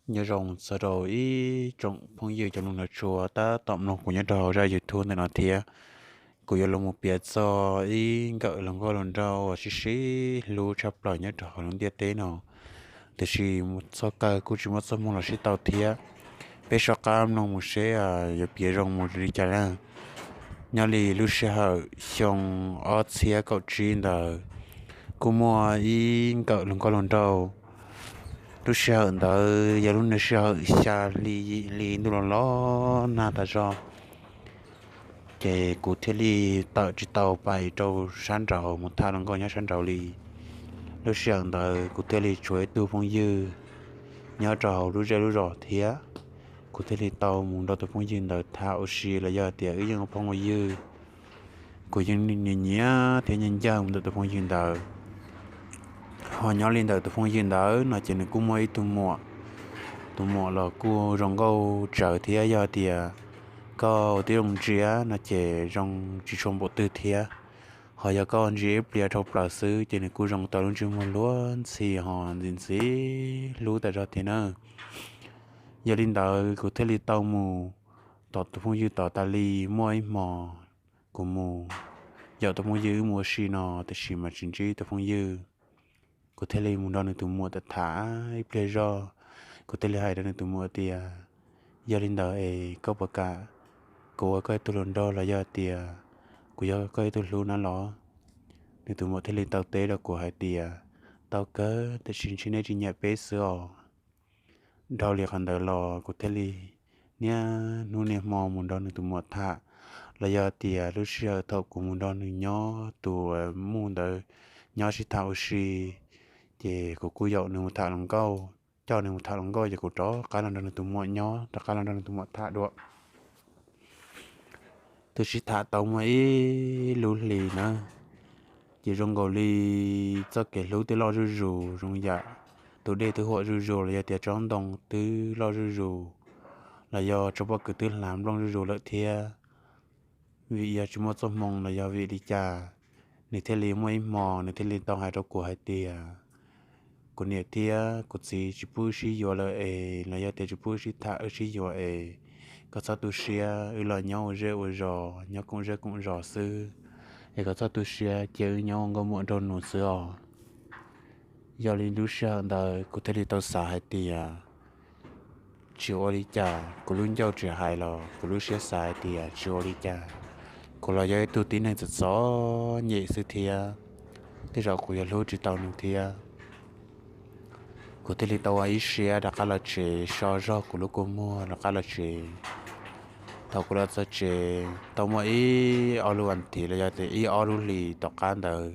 Nyob zoo txog rau ib tsoom phooj ywg cov mloog nrog tshua tab tom mloog kuv nyob rau hauv zaj YouTube ntawm no thiab. Kuv yuav los mus piav txog ib nkawm hluas nkauj hluas nraug uas sib sib hlub tshaj plaws nyob rau hauv lub ntiaj teb no. Tiam sis txoj kawg kuj tsis muaj txoj hmoo los sib tau thiab. Peb soj qab mloog mus seb yuav piav zoo mus li cas na. Nyob li lub sij hawm xyoo ob txhiab kaum tsib ntawd, kuj muaj ib nkawm hluas nkauj hluas nraug. Lub sij hawm ntawd yog lub sij hawm xya hli yim hli ntuj los los nag tas zog. Ces kuv thiaj li tawm tsis tau pais rau sab nraud mus tham hluas nkauj nyob sab nraud li. Lub sij hawm ntawd kuv thiaj li tshuav ib tug phooj ywg nyob rau hauv lub zej lub zos thiab. Kuv thiaj li tau mus nrog tus phooj ywg ntawd tham ua si los yog tias wb yeej ua phooj ua ywg. Kuv yeej nyiam nyiam thiab nyiam nyiam mus ntawm tus phooj ywg ntawd. Ho nyob li ntawm tus phooj ywg ntawd no ces nws kuj muaj ib tug muam. Tus muam los kuj zoo nkauj tsawv thiab, yog tias koj twb zoo ntsia no ces zoo tsis tshua npaum twg thiab. Ho yog koj ntsia ib pliag dhau plaws xwb ces nws kuj zoo tau lub ntsej muag luag ntxhi ho ntxim ntxim hlub tas zog thiab na. Yog li ntawd kuv thiaj li tau mus tom tus phooj ywg tod tas li. Muaj ib hmo kuv mus yaum tus phooj ywg wb mus ua si no, tiam sis mas tsis ntsib tus phooj ywg. Kuv thiaj li mus nrog nws tus muam tham tham ib pliag zog. Kuv thiaj li hais rau nws tus muam tias, yog li ntawd es koj puas kam kuv ua koj ib tug hluas nraug los yog tias kuv yog koj ib tug hlub na los? Nws tus muam thiaj li tau teb rau kuv hais tias, tau kawg, tiam sis ntshe nej tsis nyiam peb xwb os. Dhau li qhov ntawd los kuv thiaj li niaj hnub niaj hmo mus nrog nws tus muam tham, los yog tias lub sij hawm thaum kuv mus nrog nws nyob tus muam ntawd nyob sib tham ua si, ces kuv kuj yaum nws mus tham hluas nkauj, coj nws mus tham hluas nkauj ces kuv rov qab los nrog nws tus muam nyob, rov qab los nrog nws tus muam tham dua. Twb sib tham tau muaj ib lub hlis na, ces zoo nkaus li txoj kev hlub twb loj zuj zus, zoo yam tus dej twb huam zuj zus los yog tias tsob ntoo twb loj zuj zus, los yog tsob pob kws twb hlav nplooj zuj zus lawm thiab. Vim yog tsis muaj txoj hmoo los yog vim li cas, nws thiaj li muaj ib hmo nws thiaj li tau hais rau kuv hais tias, kuv niam thiab kuv txiv tsis pub wb sib yuav lawm es los yog tias tsis pub wb sib tham wb sib yuav es koj txhob tu siab, wb los nyob ua zej ua zos, nyob koom zej koom zos xwb, es koj txhob tu siab, cia wb nyob ua nkauj muam nraug nus xwb os. Yog li lub sij hawm ntawd kuv thiaj li tau xav hais tias, tsis ua li cas, kuv lub ncauj tsis hais los kuv lub siab xav hais tias tsis ua li cas, kuv los yog ib tug tib neeg txom txom nyem xwb thiab, tej zaum kuv yuav hlub tsis tau nws thiab. Kuv thiaj li tau ua ib siab rov qab los tsev, so zog kuv lub kua muag rov qab los tsev. Thaum kuv los txog tsev tau muaj ib ob lub vas thiv los yog tias ib ob lub hlis tom qab ntawd,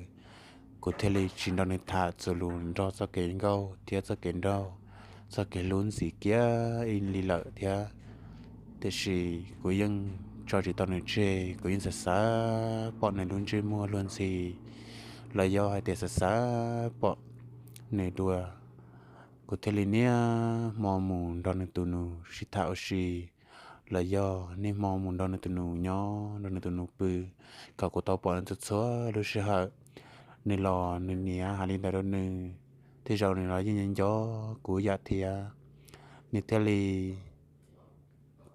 kuv thiaj li tsis nrog nws tham txus lus nrog txoj kev nkauj thiab txoj kev nraug, txoj kev hlub ntxiv kiag ib li lawm thiab. Tiam sis kuv yeej tso tsis tau nws tseg, kuv yeej xav xav pom nws lub ntsej muag luag ntxhi, los yog hais tias xav xav pom nws dua. Kuv thiaj li niaj hmo mus nrog nws tus nus sib tham ua si, los yog niaj hmo mus nrog nws tus nus nyob, nrog nws tus nus pw, kom kuv tau pom nws txhua txhua lub sij hawm. Nws los nws niam hais li ntawd rau nws, tej zaum nws los yeej nco nco kuv yam thiab. Nws thiaj li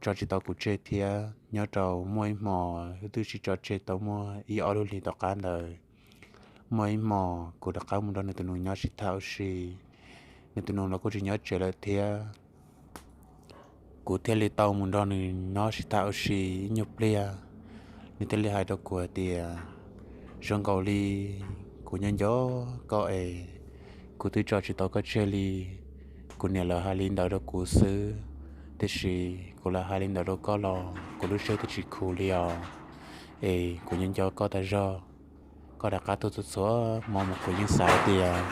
tso tsis tau kuv tseg thiab. Nyob rau muaj ib hmo, wb twb sib tso tseg tau muaj ib ob lub hlis tom qab ntawd, muaj ib hmo kuv rov qab mus nrog nws tus nus nyob sib tham ua si. Nws tus nus los kuj tsis nyob tsev lawm thiab. Kuv thiaj li tau mus nrog nws nyob sib tham ua si ib nyuag pliag. Nws thiaj li hais rau kuv hais tias, zoo nkaus li kuv nyob nco koj es kuv twb tso tsis tau koj tseg li. Kuv niam lawv hais li ntawd rau kuv xwb, tiam sis kuv lawv hais li ntawd rau koj los kuv lub siab twb tsis khuv li os. Es kuv nyob nco koj tas zog. Koj rov qab tuaj txhua txhua hmo mus kuv yeej xav tias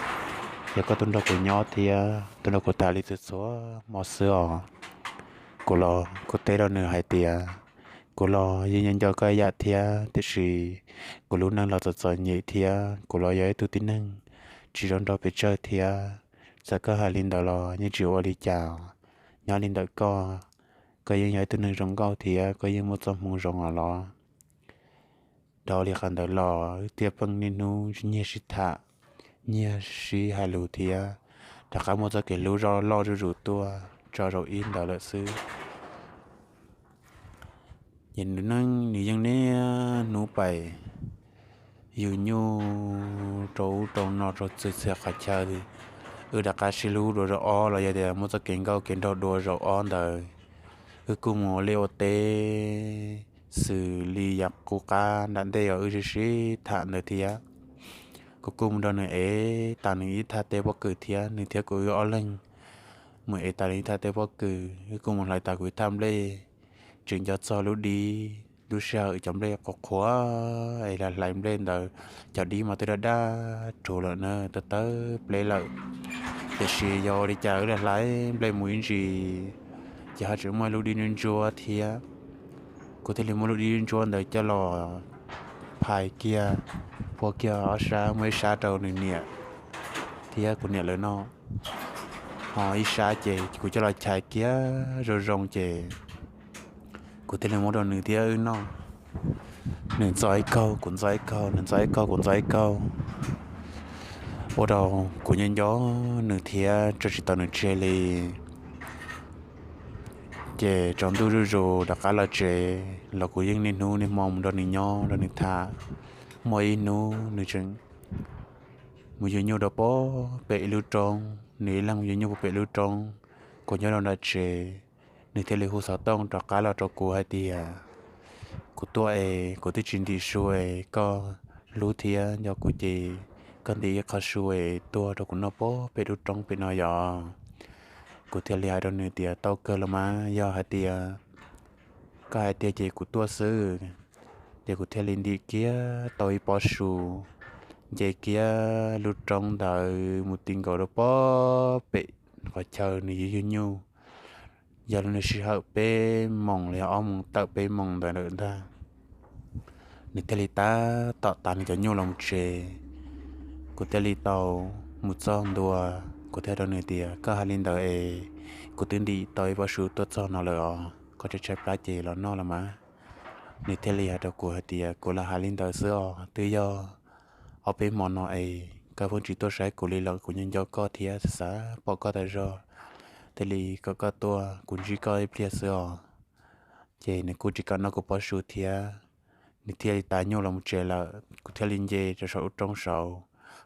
yog koj tuaj nrog kuv nyob thiab tuaj nrog kuv tham li txhua txhua hmo xwb os. Kuv los kuv teb rau nws hais tias, kuv los yeej nco nco koj ib yam thiab, tiam sis kuv lub neej los txom txom nyem thiab, kuv los yog ib tug tib neeg tsis zoo nraug pes tsawg thiab. Txawm koj hais li ntawd los yeej tsis ua li cas. Nyob li ntawm koj, koj yeej yog ib tug neeg zoo nkauj thiab koj yeej muaj txoj hmoo zoo os los. Dhau li qhov ntawd los thiaj pheej niaj hnub nyiag sib tham, nyiag sib hais lus thiab rov qab muaj txoj kev hlub loj zuj zus tuaj. tso zaum ib ntawd lawm xwb. Ces nws yeej niaj hnub pais yug nyuj rau ub rau no rau txhua txhia qhov chaw. Wb rov qab sib hlub dua zaum ob los yog tias muaj txoj kev nkauj kev nraug dua zaum ob ntawd, wb kuj mus ua liaj ua teb xws li yav qub qab nram ntej uas wb sib sib tham ntawd thiab. Kuv kuj mus nrog nws ev tas nws ib thaj teb pob kws thiab, nws thiab kuv wb ob leeg mus ev tas nws ib thaj teb pob kws, wb kuj mus hlais tas kuv ib thaj nplej. Tseem nco txog lub dib, lub sij hawm cov nplej qhuav qhuav es hlais hlais nplej ntawd, cov dib mas twb daj daj rhuv lawm na, tawg tawg pleb lawm. Tiam sis yog ua li cas wb hlais nplej mus ib ntsis ces ho tseem muaj lub dib ntsuab ntsuab thiab. Kuv thiaj li muab lub dib ntsuab ntawd coj los phais kiag, phua kiag ob sab, muaj ib sab rau nws niam thiab kuv niam lawv noj, ho ib sab ces kuv coj los chais kiag zoo zoo ces kuv thiaj li muab rau nws thiab wb noj. Nws ntxo ib kaug kuv ntxo ib kaug, nws ntxo ib kaug kuv ntxo ib kaug, ua rau kuv nyob nco nws thiab tso tsis tau nws tseg li. Ces tsaus ntuj zuj zus rov qab los tsev los kuv yeej niaj hnub niaj hmo mus nrog nws nyob nrog nws tham. Muaj ib hnub nws tseem mus yug nyuj rau pem ib lub roob, nws ib leeg mus yug nyuj pem lub roob, kuv nyob rau nram tsev. Nws thiaj li hu xov tooj rov qab los rau kuv hais tias, kuv tuaj es kuv twb tsis ntim su es koj hlub thiab nco kuv ces koj ntim ib qho su es tuaj rau kuv noj pem lub roob pem no yom. Kuv thiaj li hais rau nws tias tau kawg los mas, yog hais tias koj hais tiag ces kuv tuaj xwb. Ces kuv thiaj li ntim kiag tau ib pob su, nce kiag lub roob ntawd mus ti nkaus rau pem qhov chaw nws yug yug nyuj. Yog li nws sij hawm peb moos los yog ob moos tawm peb moos ntawd lawm ntag. Nws thiaj li tab tom tav nws cov nyuj los mus tsev. Kuv thiaj li tau mus txog ntua, kuv thiaj rau nws tias koj hais li ntawd es kuv twb ntim tau ib pob su tuaj txog no lawm os, koj tshaib tshaib plab ces los noj los mas. Nws thiaj li hais rau kuv hais tias kuv lam hais li ntawd xwb os, twb yog ob peb hmo no es koj pheej tsis tuaj saib kuv li los kuv nyob nco koj thiab xav xav pom koj tas zog, thiaj li kom koj tuaj, kuv ntsib koj ib pliag xwb os. Ces nws kuj tsis kam noj kuv pob su thiab, nws thiaj li tav nyuj los mus tsev lawm. Kuv thiaj li nce rau saum lub roob saud,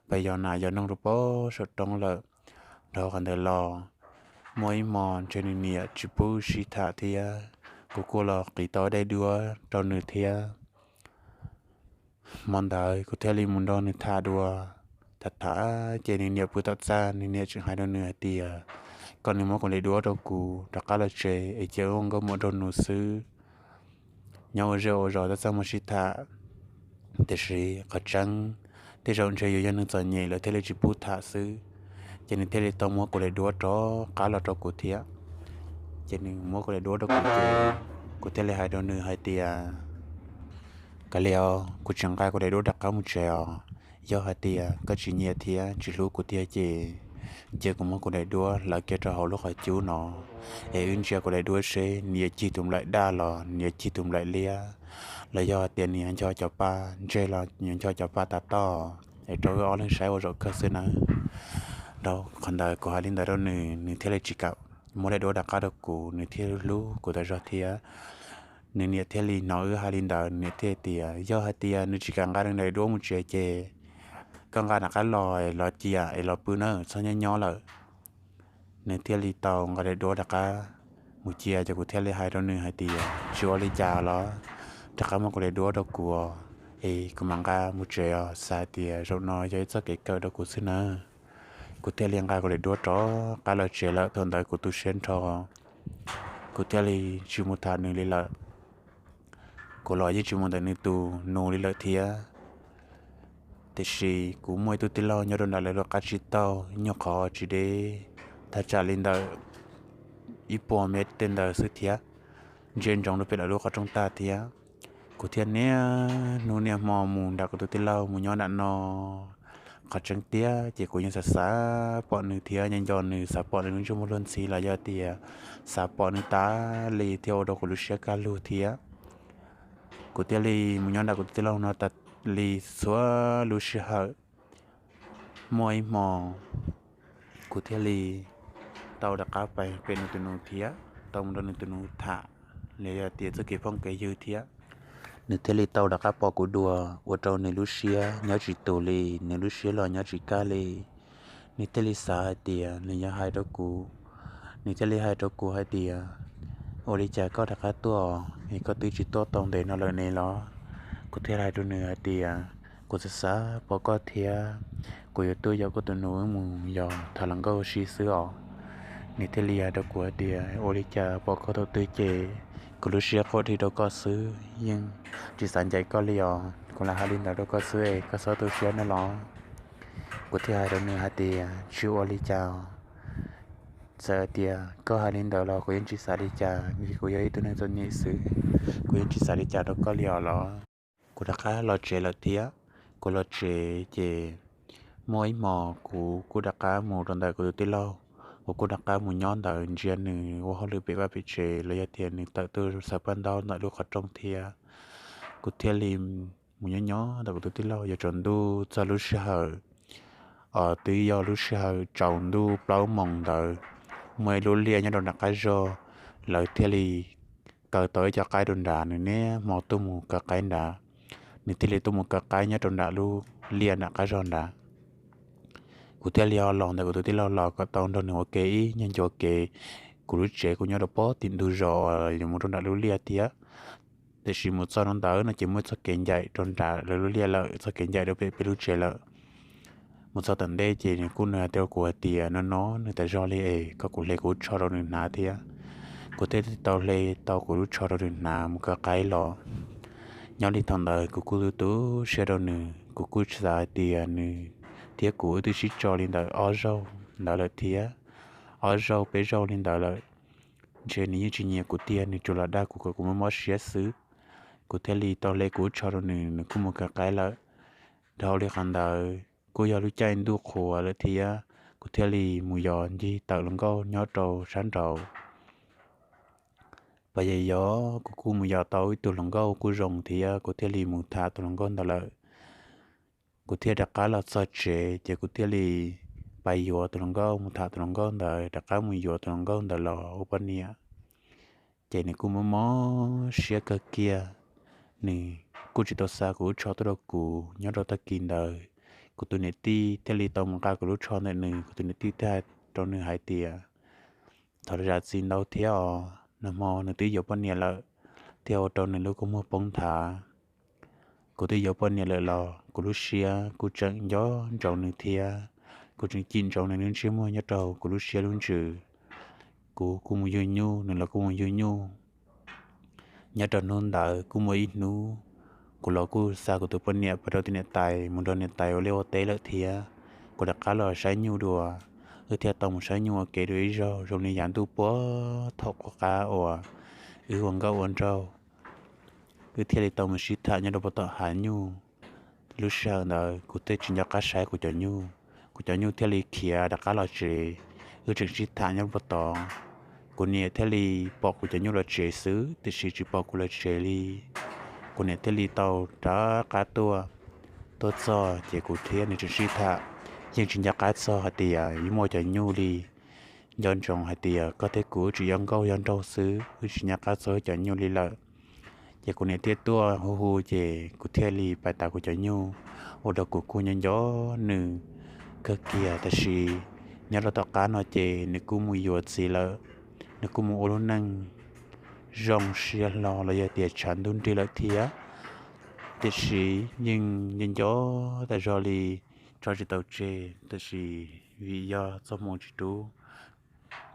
pais yos nas yos noog rau pem saum roob lawm. Dhau qhov ntawd los, muaj ib hmo ntshe nws niam tsis pub sib tham thiab, kuv kuj los qiv tau daim duab rau nws thiab. Hmo ntawd kuv thiaj li mus nrog nws tham dua. Tham tham ces nws niam pw tom txaj, nws niam tseem hais rau nws hais tias, koj nws muab kuv daim duab rau kuv rov qab los tsev es cia ua nkauj muam nraug nus xwb, nyob ua zej ua zos tab txaj muag sib tham. Tiam sis qhov tseeb, tej zaum ntshe yuav yog nws txom nyem lawm thiaj li tsis pub tham xwb. Ces nws thiaj li tau muab kuv daim duab rov qab los rau kuv thiab. Ces nws muab kuv daim duab rau kuv ces kuv thiaj li hais rau nws hais tias, kav liam, kuv tsis nqa kuv daim duab rov qab mus tsev os. Yog hais tias koj tsis nyiam thiab tsis hlub kuv tiag ces cia kuv muab kuv daim duab hlawv kiag rau hauv lub qhov cub no, es wb ntsia kuv daim duab seb nws yuav cig tus nplaim daj los nws yuav cig tus nplaim liab, los yog tias nws yuav ncho cov pa ntseg los nws yuav ncho cov pa tav toj, es rau wb ob leeg saib ua zaum kawg xwb nawb. Rau qhov ntawd kuv hais li ntawd rau nws, nws thiaj li tsis kam muab daim duab rov qab rau kuv, nws thiaj hlub kuv tas zog thiab. Nws niam thiaj li hnov wb hais li ntawd, nws niam thiaj tias, yog hais tias nws tsis kam nqa nws daim duab mus tsev ces koj nqa rov qab los los cia es los pw nawb, txhob nyob nyob lawm. Nws thiaj li tau nqa daim duab rov qab mus cia, ces kuv thiaj li hais rau nws hais tias, tsis ua li cas los rov qab muab kuv daim duab rau kuv es kuv mam nqa mus tsev os, xav hais tias zaum no yog ib txoj kev kawm rau kuv xwb nawb. Kuv thiaj li nqa kuv daim duab rov qab los tsev lawm. Thaum ntawd kuv tu siab nrho, kuv thiaj li tsis mus tham nws li lawm. Kuv los yeej tsis mus ntawm nws tus nus li lawm thiab. Tiam sis kuv muaj ib tug tij laug nyob rau nram lawv lub qab tsib taug, nyuag qhov tsis deb, thaj tsam li ntawm ib puas mev tej ntawd xwb thiab, ntsia ntsoov rau pem lawv lub qhov rooj tag thiab. Kuv thiaj niaj hnub niaj hmo mus nram kuv tus tij laug mus nyob nram no. Qhov tseeb tiag ces kuv yeej xav xav pom nws thiab nco nco nws, xav pom nws lub ntsej muag luag ntxhi los yog tias xav pom nws tas li thiaj ua rau kuv lub siab kaj lug thiab. Kuv thiaj li mus nyob nram kuv tus tij laug no tas li txhua lub sij hawm. Muaj ib hmo kuv thiaj li tau rov qab pais pem nws tus nus thiab, tau mus nrog nws tus nus tham, los yog tias txoj kev phooj kev ywg thiab. Nws thiaj li tau rov qab pom kuv dua, ua rau nws lub siab nyob tsis tus li, nws lub siab los nyob tsis kaj li. Nws thiaj li xav hais tias nws yuav hais rau kuv, nws thiaj li hais rau kuv hais tias, ua li cas koj rov qab tuaj es koj twb tsis tuaj tau ntev no lawm ne los? Kuv thiaj hais rau nws hais tias, kuv xav xav pom koj thiab, kuv yuav tuaj yaum koj tus nus wb mus yos tham hluas nkauj si xwb os. Nws thiaj li hais rau kuv hais tias, ua li cas pom koj thaum twg ces kuv lub siab quaj dhi rau koj xwb, yeej tsis xav ncaim koj li os. Kuv lam hais li ntawd rau koj xwb es koj txhob tu siab nawb los. Kuv thiaj hais rau nws hais tias, tsis ua li cas, txawm tias koj hais li ntawd los kuv yeej tsis xav li cas, vim kuv yog ib tug neeg txom nyem xwb, kuv yeej tsis xav li cas rau koj li os los. Kuv rov qab los tsev lawm thiab. Kuv los tsev ces muaj ib hmos kuv kuj rov qab mus rau ntawm kuv tus tij laug, kuv kuj rov qab mus nyob ntawd ntsia nws ua hauj lwm pem vaj pem tsev los yog tias nws tawm tuaj xaws paj ntaub ntawm lub qhov rooj thiab. Kuv thiaj li mus nyob nyob ntawm kuv tus tij laug, yuav tsaus ntuj txog lub sij hawm, twb yog lub sij hawm tsaus ntuj plaub moos ntawd, muaj ib lub liaj nyob rau nram qab zog, lawv thiaj li kaw tau ib co qaib rau nrad, nws niaj hmo tuaj mus kaw qaib nrad. Nws thiaj li tuaj mus kaw qaib nyob rau nram lub liaj nram qab zog nrad. Kuv thiaj li ho los ntawm kuv tus tij laug los kom tau nrog nws ua ke ib nyuag ncua kev. Kuv lub tsev kuj nyob rau pob tim ntug zos uas yuav mus rau nram lub liaj thiab. Tiam sis mus txog rau ntawd no ces muaj txoj kev ncaim rau nram lawv lub liaj lawm, txoj kev ncaim rau pem peb lub tsev lawm. Mus txog tom ntej ces nws kuj nws hais rau kuv hais tias no no nws tas zog li es kom kuv hle kuv lub tsho rau nws hnav thiab. Kuv thiaj tau hle tau kuv lub tsho rau nws hnav mus kaw qaib los. Nyob li thaum ntawd kuv kuj tu tu siab rau nws, kuv kuj xav hais tias nws thiab kuv wb twb sib tso li ntawm ob zaug ntawd lawm thiab. Ob zaug peb zaug li ntawd lawm, ntshe nws yeej tsis nyiam kuv tiag, nws tsuas los dag kuv kom kuv mob mob siab xwb. Kuv thiaj li tau hle kuv lub tsho rau nws, nws kuj mus kaw qaib lawm. Dhau li qhov ntawd kuj yog lub caij ntuj qhuav lawm thiab, kuv thiaj li mus yos ncig tawm hluas nkauj nyob rau sab nraud. Pas yog yog kuv kuj mus yos tau ib tug hluas nkauj kuj zoo thiab, kuv thiaj li mus tham tus hluas nkauj ntawd lawm. Kuv thiaj rov qab los txog tsev ces kuv thiaj li pais yuav tus hluas nkauj, mus tham tus hluas nkauj ntawd, rov qab mus yuav tus hluas nkauj ntawd los ua poj niam. Ces nws kuj mob mob siab kawg kiag, nws kuj tsis tau xa kuv lub tsho tuaj rau kuv. Nyob rau tag kis ntawd kuv tus niam tij thiaj li tau mus nqa kuv lub tsho ntawm nws, kuv tus niam tij thiaj hais rau nws hais tias, thov zam txim ntau thiab os, nag hmo nws twb yuav poj niam lawm, thiaj ua rau nws lub kua muag poob nthav. Kuv twb yuav poj niam lawm los kuv lub siab kuj tseem nco ntsoov nws thiab, kuv tseem cim ntsoov nws lub ntsej muag nyob rau kuv lub siab lub ntsws. Kuv kuj mus yug nyuj, nws los kuj mus yug nyuj. Nyob rau hnub ntawd kuj muaj ib hnub, kuv los kuj xa kuv tus poj niam pais rau tim niam tais mus nrog niam tais ua liaj ua teb lawm thiab. Kuv rov qab los saib nyuj dua, wb thiaj tau mus saib nyuj ua ke dua ib zaug zoo li yav ntuj puag thaum qub qab uas wb ua nkauj ua nraug. Wb thiaj li tau mus sib tham nyob rau puag tom hav nyuj. Lub sij hawm ntawd kuv thiaj tsis nco qab saib kuv cov nyuj, kuv cov nyuj thiaj li khiav rov qab los tsev. Wb tseem sib tham nyob rau puag tod, kuv niam thiaj li pom kuv cov nyuj los tsev xwb tiam sis tsis pom kuv los tsev li. Kuv niam thiaj li tau rov qab tuaj, tuaj txog ces kuv thiab nws tseem sib tham, yeej tsis nco qab txog hais tias wb muaj cov nyuj li. Nco ntsoov hais tias koj thiab kuv wb tseem yog nkauj yog nraug xwb, wb tsis nco qab txog wb cov nyuj li lawm. Ces kuv niam thiaj tuaj hu hu ces kuv thiaj li pais tav kuv cov nyuj, ua rau kuv kuj nco nco nws kawg kiag. Tab sis nyob rau tom qab no ces nws kuj mus yuav txiv lawm, nws kuj mus ua lub neej zoo siab hlo los yog tias tshav ntuj nrig lawm thiab. Tiam sis yeej nco nco tas zog li, tso tsis tau tseg, tab sis vim yog txoj hmoo tsis rub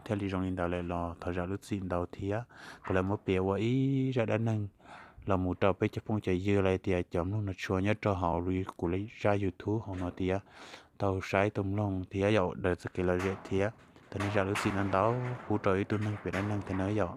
thiaj li zoo li ntawd lawm los thov zam lub txim ntau thiab. Kuv lam muab piav ua ib zaj dab neeg los mus rau peb cov phooj cov ywg los tias cov mloog no tshua nyob rau hauv kuv zaj YouTube hauv no tias tau saib tau mloog thiab yom, daws txoj kev lom zem thiab. Thov nej zam lub txim no ntau pub rau ib tug neeg piav dab neeg thiab nawb yom.